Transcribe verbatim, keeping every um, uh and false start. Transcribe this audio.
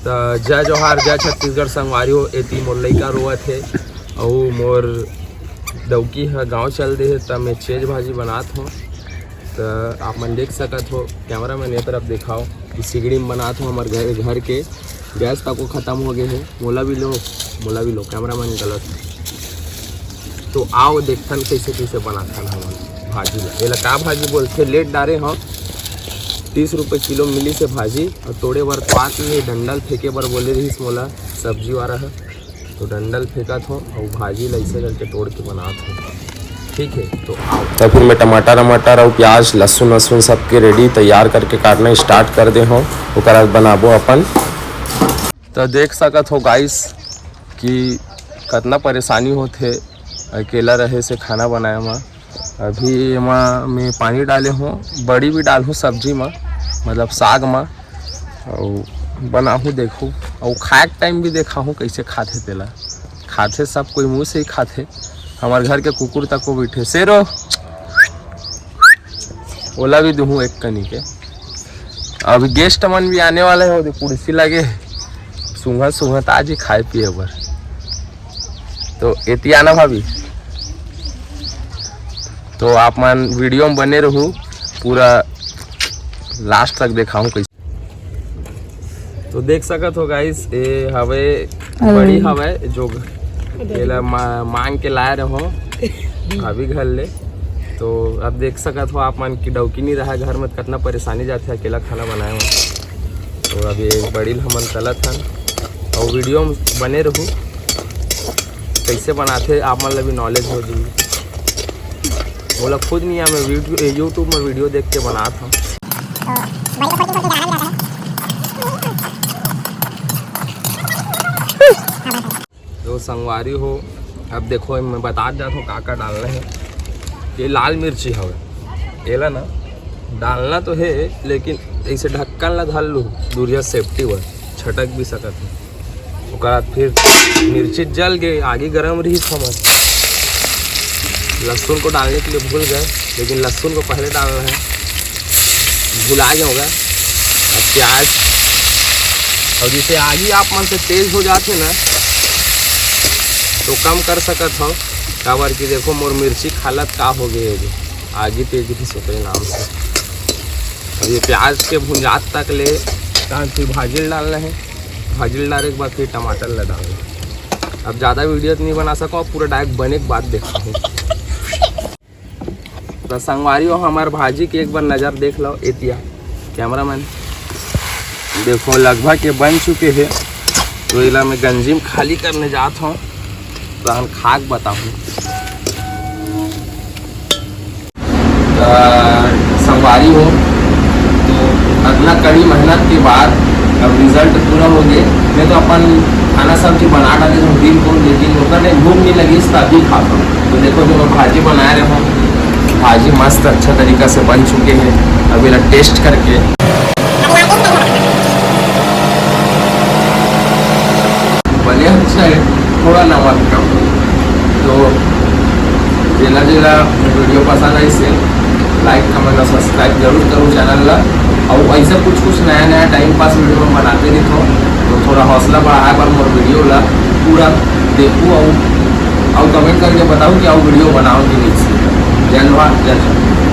त जय जोहार, जय छत्तीसगढ़ संगवारी हो। एती मोर लइका रोवत हे अउ मोर डौकी ह गांव चल दे हे, त मैं चेज भाजी बनात हों। त आप मन देख सकत हो, कैमरा मैन ये तरफ दिखाओ कि सिगड़ी में बनात हों। हमर घर, घर के गैस तको खत्म हो गए हे। मोला भी लो, मोला भी लो, कैमरा मैन गलत। तो आओ देखथन कैसे कैसे बनाथन हमन भाजी ला। एला का भाजी बोलथे, लेट डारे हों। तीस रुपये किलो मिलिस हे भाजी। अउ तोड़े बर पात नहीं, डंडा ल फेंके बर बोले रहिस मोला सब्जी वाला ह। तो डंडा ल फेंकत हों अउ भाजी ला ऐसे करके तोड़ के बनात हों। ठीक है, तो आओ। तो फिर मैं टमाटर वमाटर अउ प्याज, लहसुन वहसुन सबके रेडी तैयार करके काटना स्टार्ट कर दे हों। ओकर बाद बनाबो अपन। तो देख सकत हो गाइस कि कतना परेशानी होथे अकेला रहे से खाना बनाए म। अभी एमा मैं पानी डाले हों, बड़ी भी डालहूँ सब्जी म, मतलब साग म, अउ बनाहूँ, देखहूँ, अउ खाए के टाइम भी देखाहूँ कैसे खाथे तेला। खाथे, सब कोई मुँह से ही खाथे। हमर घर के कुकुर तक को बैठे, शेरो, ओला भी दूहूँ एक कनी के। अभी गेस्ट मन भी आने वाला हे, ओदे कुर्सी लगे हे, सूंघत सूंघत आ जी खाए पिए बर। तो एती आना भाभी। तो आप मन वीडियो में बने रहू, पूरा लास्ट तक देखाहूँ कैसे। तो देख सकत हो गाइस, ये हवे अरे। बड़ी हवे जो एला मा-, मांग के लाए रहो भाभी घर ले। तो अब देख सकत हो आप मन कि डौकी नहीं रहा घर में, कितना परेशानी जाथे अकेला खाना बनाए में। तो अब ये बड़ी ल हमन तलत हन अउ वीडियो में बने रहू, कैसे बनाथे आप मन ला भी नॉलेज हो जी। मोला खुद नहीं आ, मैं वीडियो, YouTube में वीडियो देख के बनात हूँ। तो संगवारी हो, अब देखो मैं बतात जात हों का का डालना हे। ये लाल मिर्ची हवे, एला ना डालना तो हे, लेकिन ऐसे ढक्कन ला धर लू, दूरिया सेफ्टी बर छटक भी सकत हे। ओकर बाद फिर मिर्ची जल गए, आगी गरम रही हमर। लहसुन को डालने के लिए भूल गए, लेकिन लहसुन को पहले डालना है, भुला गए होगा। अब प्याज, और जैसे आगी आप मन से तेज हो जाथे ना, तो कम कर सकत हो, काबर कि देखो मोर मिर्ची खालत का हो गए हे, आगी तेज रही ओकरे नाम से। अब ये प्याज के भुंजात तक ले, तहन फिर भाजी ल डालना है, भाजी ल डाले के बाद फिर टमाटर ल डालना है। अब ज़्यादा वीडियो तो नहीं बना सको, पूरा डायरेक्ट बने के बाद देखा हूँ। तो संगवारी हो, हमार भाजी के एक बार नज़र देख लो एतिया, कैमरामैन। देखो, लगभग ये बन चुके हैं। तो एला मैं गंजी में खाली करने जात हूँ, तहन खाक बताहूँ। तो संगवारी हो, तो अतना कड़ी मेहनत के बाद अब रिजल्ट पूरा हो गए। मैं तो अपन खाना सब्जी बना डाले हूँ दिन को, लेकिन ओकर टाइम भूख नहीं लगी, तभी खाता हूँ। तो देखो, जो मैं भाजी बनाए रहे हूँ, भाजी मस्त अच्छा तरीका से बन चुके हैं। अब एला टेस्ट करके बने अच्छा है, थोड़ा नमक कम। तो जेला जेला वीडियो पसंद आई से लाइक, कमेंट और सब्सक्राइब जरूर करूँ चैनल ला। और ऐसा कुछ कुछ नया नया टाइम पास वीडियो में बनाते रहिथों, तो थोड़ा हौसला बढ़ाए बर मोर वीडियो ला पूरा देखू और, और कमेंट करके बताऊ कि और वीडियो बनाओ कि नहीं। जय जोहार, जय छत्तीसगढ़।